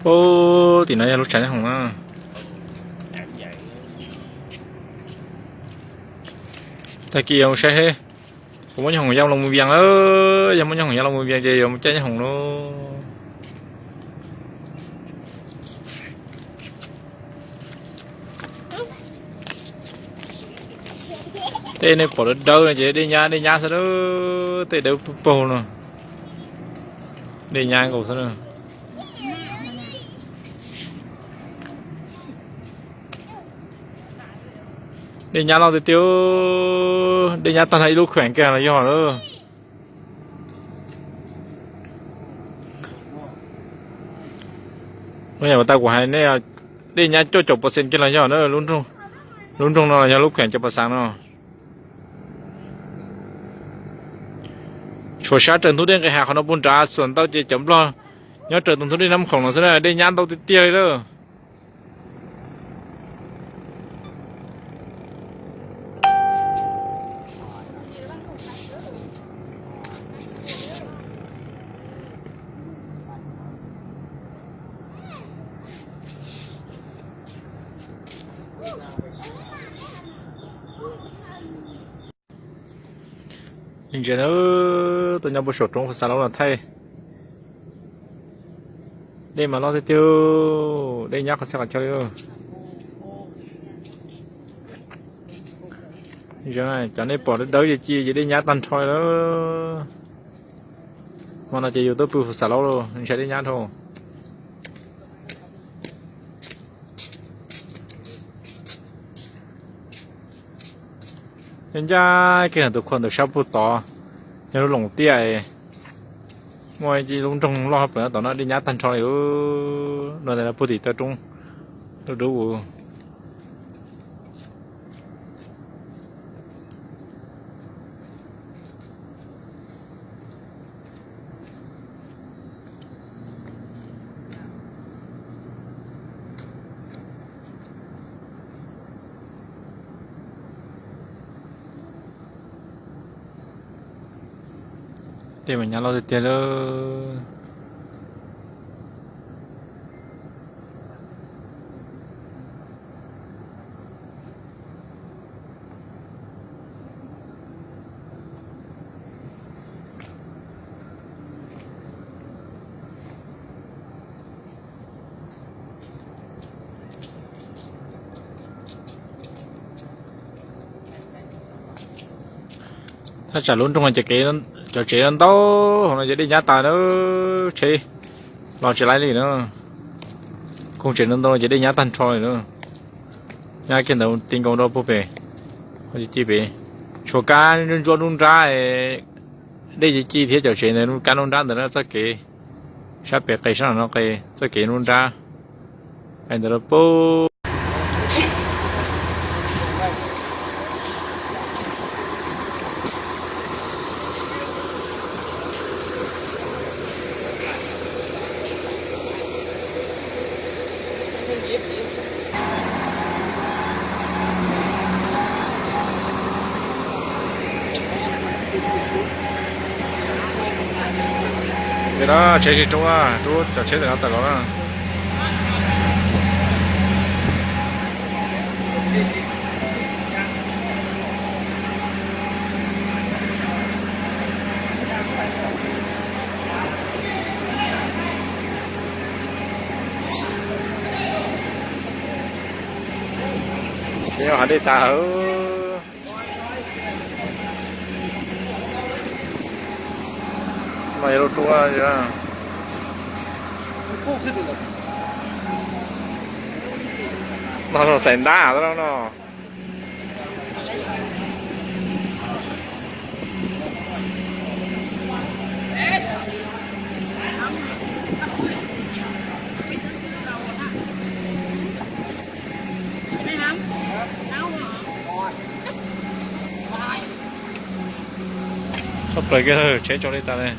Ub, tim no yog lub tshav nyob hoom na. Tag kis yuav saib seb puas muaj nyob hoom yaj los mus vias lawm. Yog muaj nyob hoom yaj los mus vias ces yuav mus caij nyob hoom lauj. Tej nej pom dawb dawb no ces dej nyab, dej nyab xwb lauj. Tej dawb paug paug no, dej nyab nkaus xwb na. Dej nyab loj tiag tiag, dej nyab tag nrho ib lub kheem kiag los yog lawm. Lub nyuam tas kuv hais nej, dej nyab cuaj caum percent kiag los yog na. Lub nroog no los yog lub kheem Cov Pas Xaas no. Tshuav sab raws ntug dej nqis hav qhov no puag nrad xuas ntau ces cov nplog nyob raws tus ntug dej Nab Khoom no xwb na, dej nyab ntau tiag tiag li lawm. Ntsia na, tuaj nyob puag saum roob Phu Xas Laub no thaij, dej mas loj tiag tiag, dej nyab qhov txhia qhov chaw li. Cov nej pom dawb dawb ci ci ces dej nyab tag nrho li lawm. Hmo no ces yus tuaj pw Phu Xas Laub los ntshai dej nyab dhau. Ncaj kiag tus khuam ntawm sab puag tod, yog lub loos tiaj, muaj ib lub nroog loj hauv plawv no tom no dej nyab tag nrho li. No puag tim taw roob, roob dub. Dej mas nyab loj tiag tiag lawm. Thaj tsam lub nroog ces kev, cov tsev ntau hauv no ces dej nyab tas na, tsheb los tsis laib li na. Koog tsev ntau ntau ces dej nyab tag nrho li na. Nyab kiag ntawd ti nkaus rau puag pem, ci pem, tshuav kab ntsuab nruab nrab, dej ci ci thiab cov tsev ntawd kab nruab nrab ntawd na txoj kev. Sab pem qis sab no qis txoj kev nruab nrab. Qis ntawd rau puag. Ces no tsheb tsis rub, rub cov tsheb ntawm no tawm los na. Ces yog hav dej tas hauv. No yog lub rub no, xais ntab no. Tshaj plaws kiag, tsheb tso li tas li.